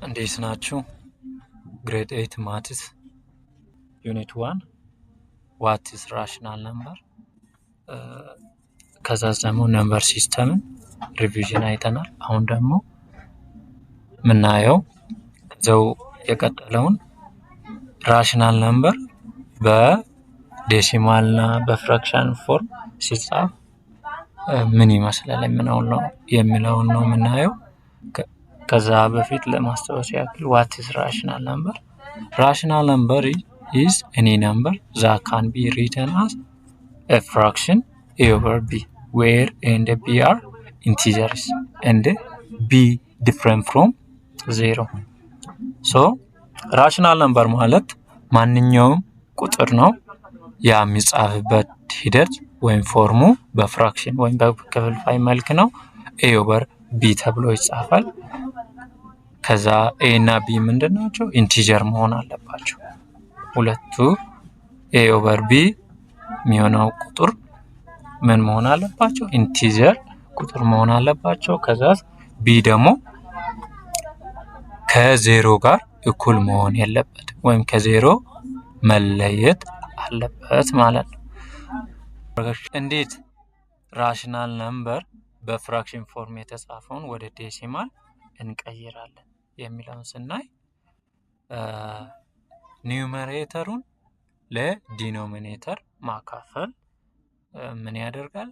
እንዴት ናችሁ? Grade 8 maths unit 1, what is rational number። ከዛ ደግሞ number system ን revision አይተናል። አሁን ደግሞ የምናየው ከዛው የቀጠለውን rational number በ decimal እና በ fraction form ሲጻፍ ምን ይመስላል የሚለውን ነው የምናየው። ከዛ በፊት ለማስታወስ ያክል what is rational number? Rational number is any number that can be written as a fraction a over b, where a and b are integers and b different from zero። So rational number ማለት ማንኛውም ቁጥር ነው። ያ የሚጻፍበት ሂደት ወይም form ኡ በ fraction ወይም በክፍልፋይ መልክ ነው። a over b ተብሎ ይጻፋል። ከዛ a እና b ምንድን ናቸው? Integer መሆን አለባቸው። ሁለቱ a over b የሚሆነው ቁጥር ምን መሆን አለባቸው? Integer ቁጥር መሆን አለባቸው። ከዛ b ደግሞ ከዜሮ ጋር እኩል መሆን የለበትም ወይም ከዜሮ መለየት አለበት ማለት ነው። እንዴት rational number በ fraction form የተጻፈውን ወደ decimal እንቀይራለን የሚለውን ስናይ numerator ኡን ለ denominator ማካፈል ምን ያደርጋል?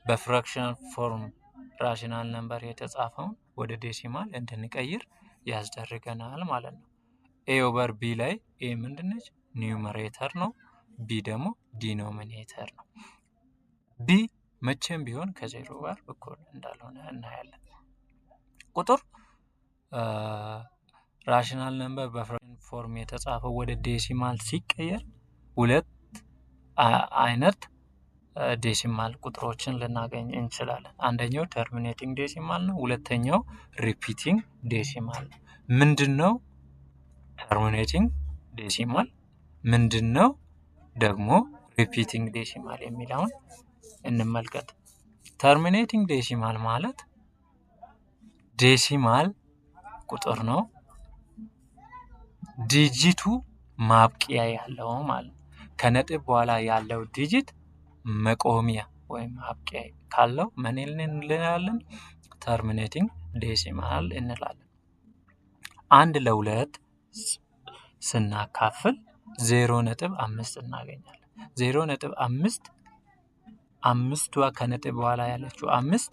በ fraction form rational number የተጻፈውን ወደ decimal እንድንቀይር ያስደርገናል ማለት ነው። a over b ላይ a ምንድነች? Numerator ነው። b ደግሞ denominator ነው። b መቼም ቢሆን ከዜሮ ጋር እኩል እንዳልሆነ እናያለን። ቁጥር rational number በ fraction form የተጻፈው ወደ decimal ሲቀየር ሁለት አይነት decimal ቁጥሮችን ልናገኝ እንችላለን። አንደኛው terminating decimal ነው። ሁለተኛው repeating decimal ነው። ምንድን ነው terminating decimal? ምንድን ነው ደግሞ repeating decimal የሚለውን እንመልከት። Terminating decimal ማለት decimal ቁጥር ነው። Digit ኡ ማብቂያ ያለው ማለት ነው። ከነጥብ በኋላ ያለው digit መቆሚያ ወይም ማብቂያ ካለው ምን እንላለን? Terminating decimal እንላለን። አንድ ለሁለት ስናካፍል 0.5 እናገኛለን። 0.5 አምስቷ ከነጥብ በኋላ ያለችው አምስት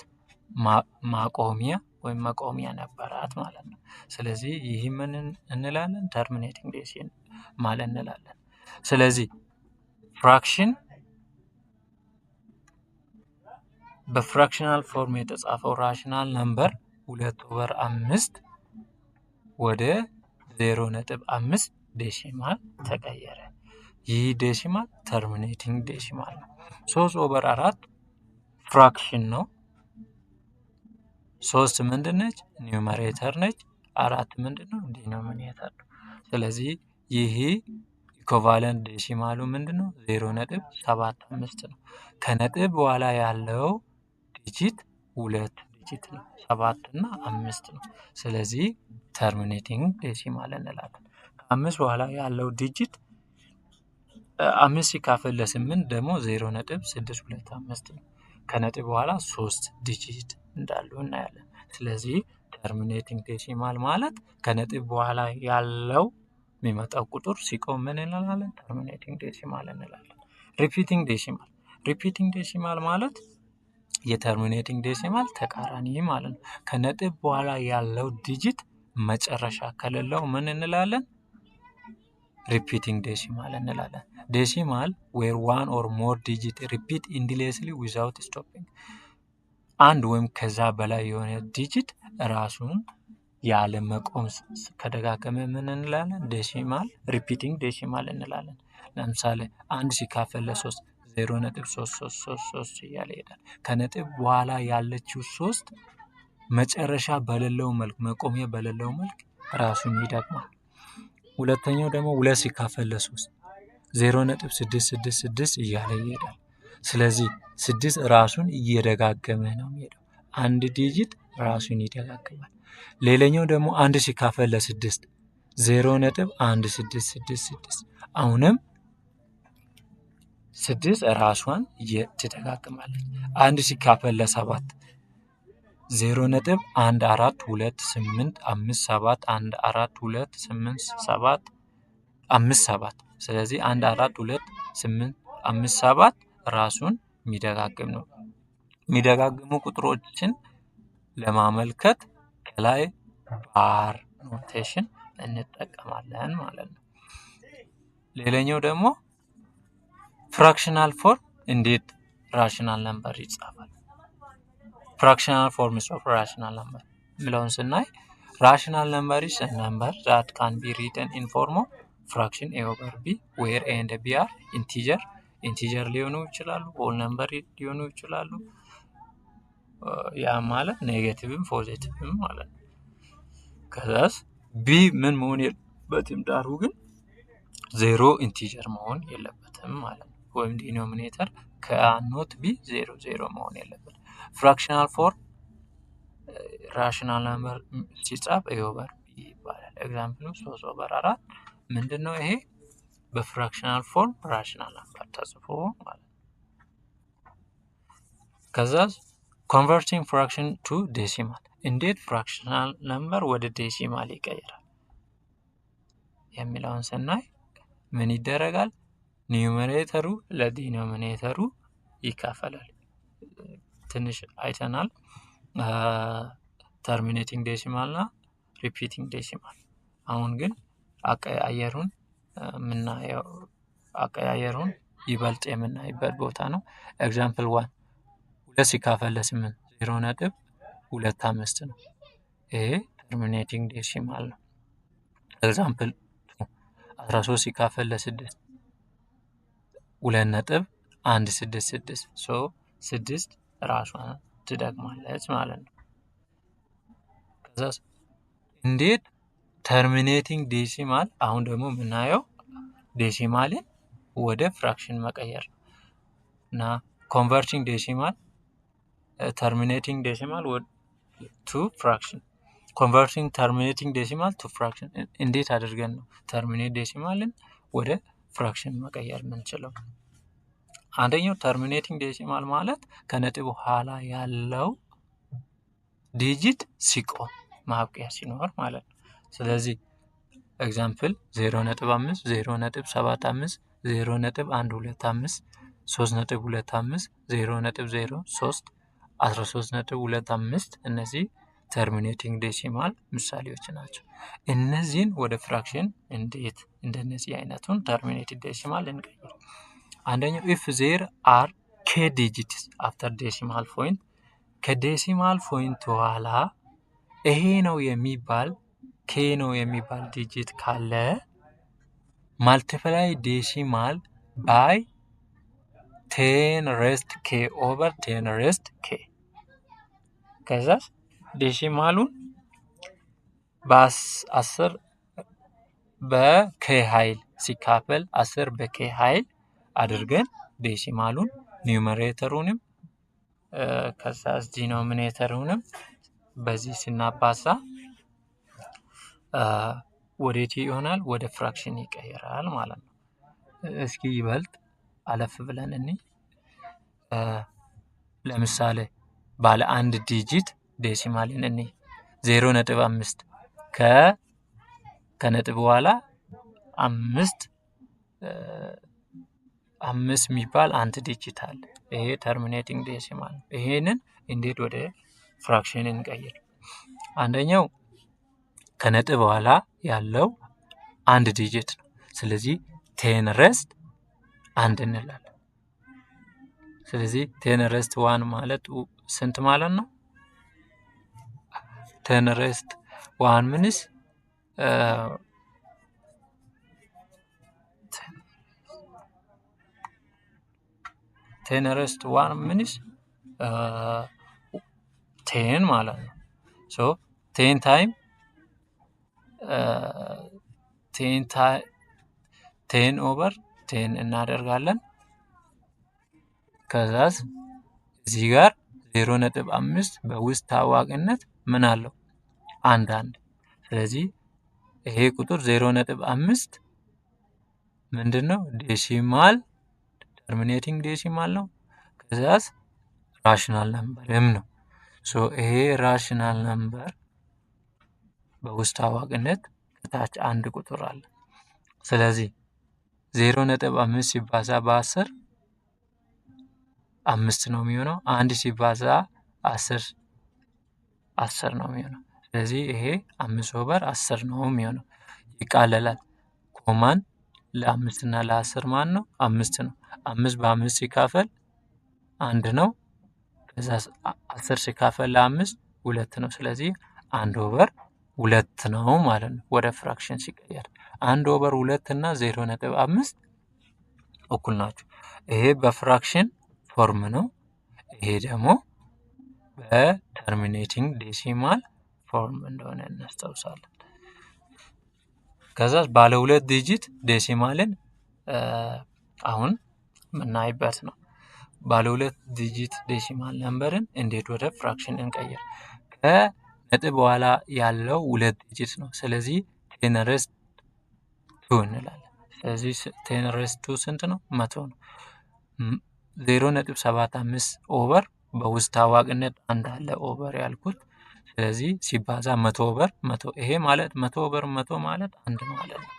ማቆሚያ ወይም መቆሚያ ነበራት ማለት ነው። ስለዚህ ይህ ምን እንላለን? Terminating decimal እንላለን። ስለዚህ fraction በ fractional form የተጻፈው rational number ሁለት over አምስት ወደ 0.5 decimal ተቀየረ። ይህ decimal terminating decimal ነው። ሶስት over አራት fraction ነው። ሶስት ምንድን ነች? Numerator ነች። አራት ምንድን ነው? Denominator ነው። ስለዚህ ይህ equivalent decimal ኡ ምንድን ነው? 0.75 ነው። ከነጥብ በኋላ ያለው digit ሁለት digit ነው። ሰባት እና አምስት ነው። ስለዚህ terminating decimal እንላለን። ከአምስት በኋላ ያለው digit አምስት ሲካፈል ለስምንት ደግሞ 0.625 ነው። ከነጥብ በኋላ ሶስት digit እንዳሉ እናያለን። ስለዚህ terminating decimal ማለት ከነጥብ በኋላ ያለው የሚመጣው ቁጥር ሲቆም ምን እንላለን? Terminating decimal እንላለን። Repeating decimal፣ repeating decimal ማለት የ terminating decimal ተቃራኒ ማለት ነው። ከነጥብ በኋላ ያለው digit መጨረሻ ከሌለው ምን እንላለን? Repeating decimal እንላለን። Decimal where one or more digit repeat endlessly without stopping። አንድ ወይም ከዛ በላይ የሆነ digit ራሱን ያለ መቆም ከደጋገመ ምን እንላለን? Decimal repeating decimal እንላለን። ለምሳሌ አንድ ሲካፈል ለሶስት 0.3333 እያለ ይሄዳል። ከነጥብ በኋላ ያለችው ሶስት መጨረሻ በሌለው መልክ፣ መቆሚያ በሌለው መልክ ራሱን ይደግማል። ሁለተኛው ደግሞ ሁለት ሲካፈል ለሶስት 0.666 እያለ ይሄዳል። ስለዚህ ስድስት ራሱን እየደጋገመ ነው የሚሄደው። አንድ digit ራሱን ይደጋግማል። ሌላኛው ደግሞ አንድ ሲካፈል ለስድስት 0.1666። አሁንም ስድስት ራሷን ትደጋግማለች። አንድ ሲካፈል ለሰባት 0.1428571428 757። ስለዚህ 1 4 2 8 5 7 ራሱን የሚደጋግም ነው። የሚደጋግሙ ቁጥሮችን ለማመልከት ከላይ bar notation እንጠቀማለን ማለት ነው። ሌላኛው ደግሞ fractional form እንዴት rational number ይጻፋል? Fractional forms of rational number የሚለውን ስናይ rational number is number that can be written in form of fraction a over b, where a and b are integer። Integer ሊሆኑ ይችላሉ፣ whole number ሊሆኑ ይችላሉ። ያ ማለት negative ም positive ም ማለት ነው። ከዛስ b ምን መሆን የለበትም፣ ዳሩ ግን zero integer መሆን የለበትም ማለት ነው። ወይም ዲኖሚኔተር ከኖት ቢ ዜሮ ዜሮ መሆን የለበትም። Fractional form rational number ሲጻፍ a over b ይባላል። Example ኡ 3 over 4 ምንድን ነው ይሄ? በ fractional form rational number ተጽፎ ማለት ነው። ከዛ converting fraction to decimal፣ እንዴት fractional number ወደ decimal ይቀየራል የሚለውን ስናይ ምን ይደረጋል? Numerator ኡ ለ denominator ኡ ይካፈላል። ትንሽ አይተናል። Terminating decimal እና repeating decimal። አሁን ግን አቀያየሩን የምናየው አቀያየሩን ይበልጥ የምናይበት ቦታ ነው። Example one፣ ሁለት ሲካፈል ለስምንት 0.25 ነው። ይሄ terminating decimal ነው። Example 13 ሲካፈል ለስድስት 2.166። So ስድስት ራሷን ትደግማለች ማለት ነው። ከዛ እንዴት terminating decimal፣ አሁን ደግሞ የምናየው decimal ን ወደ fraction መቀየር ነው እና converting decimal terminating decimal to fraction፣ converting terminating decimal to fraction፣ እንዴት አድርገን ነው terminate decimal ን ወደ fraction መቀየር የምንችለው? አንደኛው terminating decimal ማለት ከነጥብ በኋላ ያለው digit ሲቆም፣ ማብቂያ ሲኖር ማለት ነው። ስለዚህ example 0.5፣ 0.75፣ 0.125፣ 3.25፣ 0.03፣ 13.25 እነዚህ terminating decimal ምሳሌዎች ናቸው። እነዚህን ወደ fraction እንዴት እንደነዚህ አይነቱን terminating decimal እንቀይር? አንደኛው if there are k digits after decimal point፣ ከ decimal point በኋላ ይሄ ነው የሚባል k ነው የሚባል digit ካለ multiply decimal by 10 raised k over 10 raised k። ከዛስ decimal ኡን በ10 በ k ኃይል ሲካፈል 10 በ k ኃይል አድርገን decimal ኡን numerator ኡንም ከዛ denominator ኡንም በዚህ ስናባዛ ወዴት ይሆናል? ወደ fraction ይቀየራል ማለት ነው። እስኪ ይበልጥ አለፍ ብለን እኒ ለምሳሌ ባለ አንድ digit decimal ን እኒ 0.5 ከነጥብ በኋላ አምስት አምስት የሚባል አንድ digit አለ። ይሄ terminating decimal ነው። ይሄንን እንዴት ወደ fraction እንቀይር? አንደኛው ከነጥብ በኋላ ያለው አንድ digit ነው። ስለዚህ 10 raised አንድ እንላለን። ስለዚህ 10 raised one ማለት ስንት ማለት ነው? 10 raised one means 10 raised one means 10 ማለት ነው። So 10 time 10 over 10 እናደርጋለን። ከዛስ እዚህ ጋር 0.5 በውስጥ ታዋቂነት ምን አለው? አንድ አንድ። ስለዚህ ይሄ ቁጥር 0.5 ምንድነው? Decimal terminating decimal ነው። ከዛስ rational number ም ነው። So ይሄ rational number በውስጥ ታዋቂነት ከታች አንድ ቁጥር አለ። ስለዚህ 0.5 ሲባዛ በ10 5 ነው የሚሆነው። አንድ ሲባዛ 10 10 ነው የሚሆነው። ስለዚህ ይሄ 5 over 10 ነው የሚሆነው። ይቃለላል። Common ለአምስት እና ለ10 ማን ነው? 5 ነው። 5 በ5 ሲካፈል 1 ነው። ከዛ 10 ሲካፈል ለ5 2 ነው። ስለዚህ 1 over 2 ነው ማለት ነው። ወደ fraction ሲቀየር 1 over 2 እና 0.5 እኩል ናቸው። ይሄ በ fraction form ነው። ይሄ ደግሞ በ terminating decimal form እንደሆነ እናስታውሳለን። ከዛ ባለ ሁለት digit decimal ን አሁን የምናይበት ነው። ባለ ሁለት digit decimal number ን እንዴት ወደ fraction እንቀይር? ከነጥብ በኋላ ያለው ሁለት digit ነው። ስለዚህ 10 raised to እንላለን። ስለዚህ 10 raised to ስንት ነው? 100 ነው። 0.75 over በውስጥ ታዋቂነት አንድ አለ over ያልኩት። ስለዚህ ሲባዛ 100 over 100፣ ይሄ ማለት 100 over 100 ማለት አንድ ማለት ነው።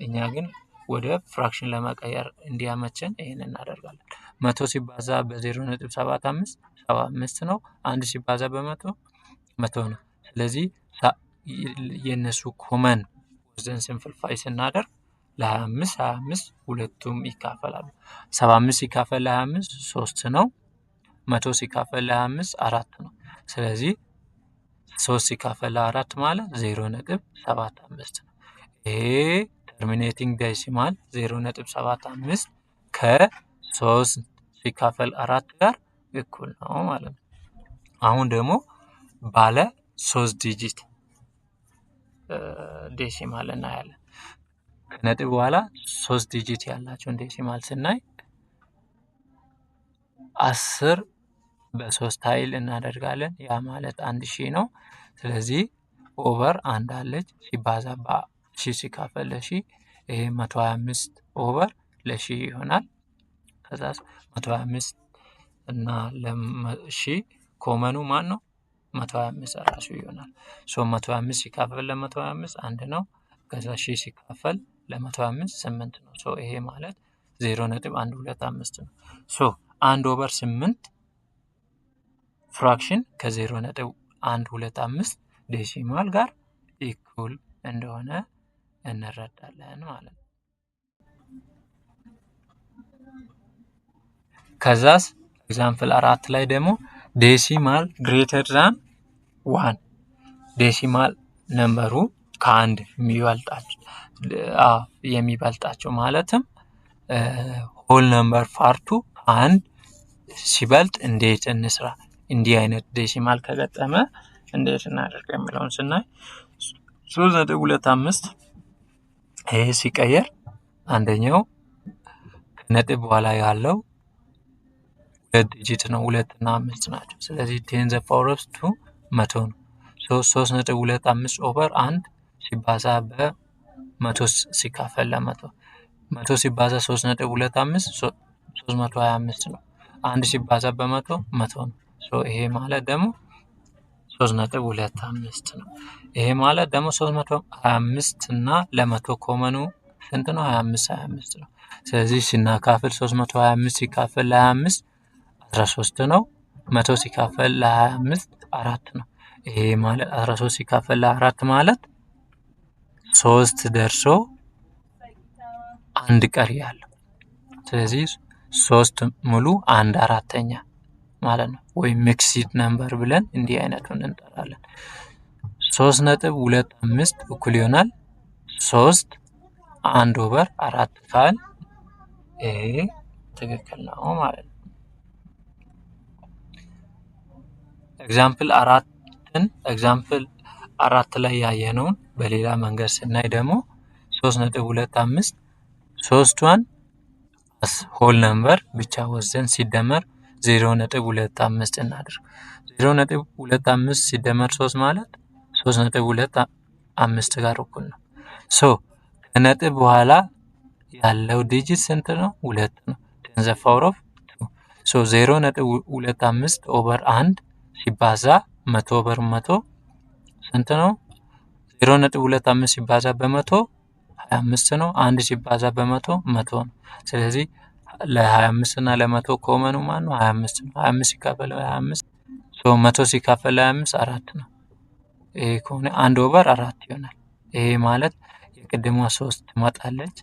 እኛ ግን ወደ fraction ለመቀየር እንዲያመቸን ይሄን እናደርጋለን። 100 ሲባዛ በ0.75 75 ነው። አንድ ሲባዛ በ100 100 ነው። ስለዚህ የእነሱ common ወስደን simplify ስናደርግ ለ25 25 ሁለቱም ይካፈላሉ። 75 ሲካፈል ለ25 3 ነው። 100 ሲካፈል ለ25 4 ነው። ስለዚህ 3 ሲካፈል ለ4 ማለት 0.75 ነው። ይሄ terminating decimal 0.75 ከ3 ሲካፈል 4 ጋር እኩል ነው ማለት ነው። አሁን ደግሞ ባለ 3 digit decimal እናያለን። ከነጥብ በኋላ 3 digit ያላቸውን decimal ስናይ 10 በ3 ኃይል እናደርጋለን። ያ ማለት 1000 ነው። ስለዚህ over አንድ አለች ሲባዛ በሺህ ሲካፈል ለሺህ ይሄ 125 over ለሺህ ይሆናል። ከዛ 125 እና ለሺህ common ኑ ማን ነው? 125 ራሱ ይሆናል። So 125 ሲካፈል ለ125 አንድ ነው። ከዛ ሺህ ሲካፈል ለ125 8 ነው። So ይሄ ማለት 0.125 ነው። So 1 over 8 fraction ከ0.125 decimal ጋር እኩል እንደሆነ እንረዳለን ማለት ነው። ከዛስ example 4 ላይ ደግሞ decimal greater than 1 decimal number ኡ ከአንድ የሚበልጣቸው ማለትም whole number part ኡ ከአንድ ሲበልጥ እንዴት እንስራ፣ እንዲህ አይነት decimal ከገጠመ እንዴት እናደርግ የሚለውን ስናይ 3.25 ይሄ ሲቀየር አንደኛው ከነጥብ በኋላ ያለው ሁለት digit ነው፣ 2 እና 5 ናቸው። ስለዚህ 10 the power of 2 100 ነው። 3.25 over 1 ሲባዛ በ100 ሲካፈል ለ100 100 ሲባዛ 3.25 325 ነው። አንድ ሲባዛ በ100 100 ነው። So ይሄ ማለት ደግሞ 3.25 ነው። ይሄ ማለት ደግሞ 325 እና ለ100 common ኑ ስንት ነው? 25 25 ነው። ስለዚህ ሲናካፍል 325 ሲካፈል ለ25 13 ነው። 100 ሲካፈል ለ25 4 ነው። ይሄ ማለት 13 ሲካፈል ለ4 ማለት 3 ደርሶ አንድ ቀሪ ያለው። ስለዚህ 3 ሙሉ 1/4 ማለት ነው። ወይ mixed number ብለን እንዲህ አይነቱን እንጠራለን። 3.25 እኩል ይሆናል 3 1 over 4 ካል ይሄ ትክክል ነው ማለት ነው። Example 4 ላይ ያየነውን በሌላ መንገድ ስናይ ደግሞ 3.25 ሶስቷን whole number ብቻ ወስደን ሲደመር 0.25 እናድርግ። 0.25 ሲደመር 3 ማለት 3.25 ጋር እኩል ነው። So ከነጥብ በኋላ ያለው digit ስንት ነው? ሁለት ነው። 10 the power of 2። So 0.25 over 1 ሲባዛ 100 over 100 ስንት ነው? 0.25 ሲባዛ በ100 25 ነው። አንድ ሲባዛ በ100 100 ነው። ስለዚህ ለ25 እና ለ100 common ኑ ማን ነው? 25 ነው። 25 ሲካፈል 25፣ so 100 ሲካፈል ለ25 አራት ነው። ይሄ ከሆነ አንድ over አራት ይሆናል። ይሄ ማለት የቅድሟ ሶስት ትመጣለች።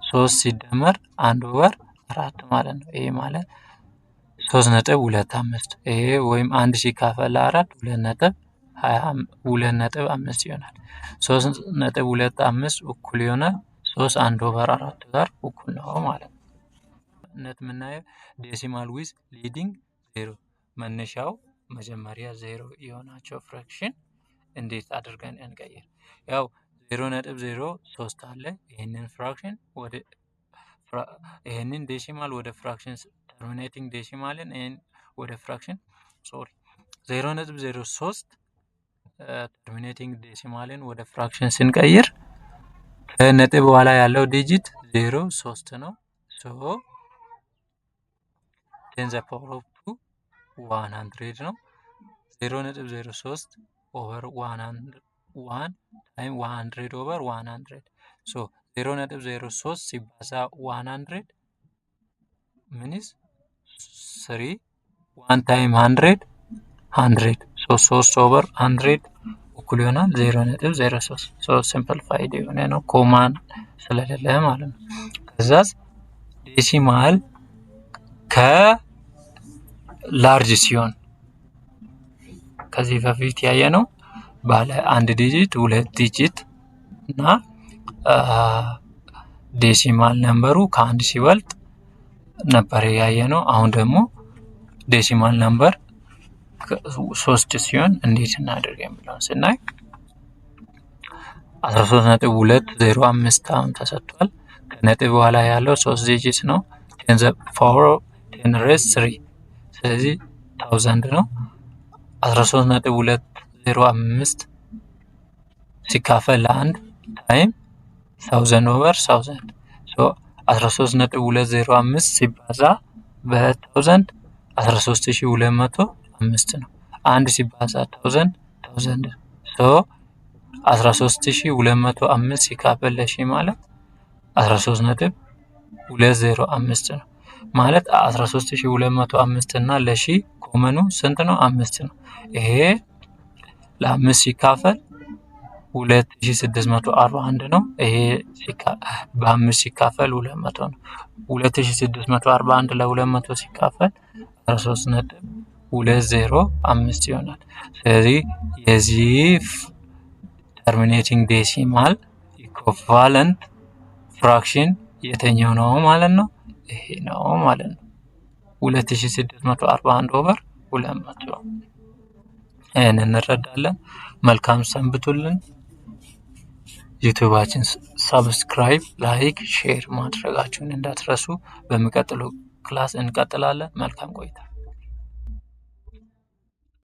ሶስት ሲደመር አንድ over አራት ማለት ነው። ይሄ ማለት 3.25። ይሄ ወይም አንድ ሲካፈል ለአራት 2.5 ይሆናል። 3.25 እኩል ይሆናል ሶስት አንድ over አራት ጋር እኩል ነው ማለት ነው። ነት የምናየው decimal with leading zero፣ መነሻው መጀመሪያ ዜሮ የሆናቸው fraction እንዴት አድርገን እንቀይር? ያው 0.03 አለ። ይህንን fraction ወደ ይህንን decimal ወደ fraction፣ terminating decimal ን ይህን ወደ fraction፣ sorry፣ 0.03 terminating decimal ን ወደ fraction ስንቀይር ከነጥብ በኋላ ያለው digit ዜሮ ሶስት ነው። So 10 the power of 2 100 ነው። 0.03 over one time 100 over 100። So 0.03 ሲባዛ 100 means three፣ one time 100 100፣ so ሶስት over 100 እኩል ይሆናል 0.03። So simplified የሆነ ነው common ስለሌለ ማለት ነው። ከዛስ decimal ከ large ሲሆን ከዚህ በፊት ያየነው ባለ አንድ digit፣ ሁለት digit እና decimal number ኡ ከአንድ ሲበልጥ ነበር ያየነው። አሁን ደግሞ decimal number ሶስት ሲሆን እንዴት እናድርግ የሚለውን ስናይ 13.205 አሁን ተሰጥቷል። ከነጥብ በኋላ ያለው ሶስት digit ነው። 10 the power 10 raise three፣ ስለዚህ 1000 ነው። 13.205 ሲካፈል ለአንድ time 1000 over 1000። 13.205 ሲባዛ በ 1000 13,205 ነው። አንድ ሲባዛ 1000 1000። So 13,205 ሲካፈል ለሺ ማለት 13.205 ነው። ማለት 13,205 እና ለሺ common ኑ ስንት ነው? አምስት ነው። ይሄ ለአምስት ሲካፈል 2641 ነው። ይሄ በአምስት ሲካፈል 200 ነው። 2641 ለ200 ሲካፈል 13.205 ይሆናል። ስለዚህ የዚህ terminating decimal equivalent fraction የትኛው ነው ማለት ነው? ይሄ ነው ማለት ነው። 2641 over 200። ይህን እንረዳለን። መልካም ሰንብቱልን። ዩቲዩባችን subscribe፣ like፣ share ማድረጋችሁን እንዳትረሱ። በሚቀጥለው class እንቀጥላለን። መልካም ቆይታ።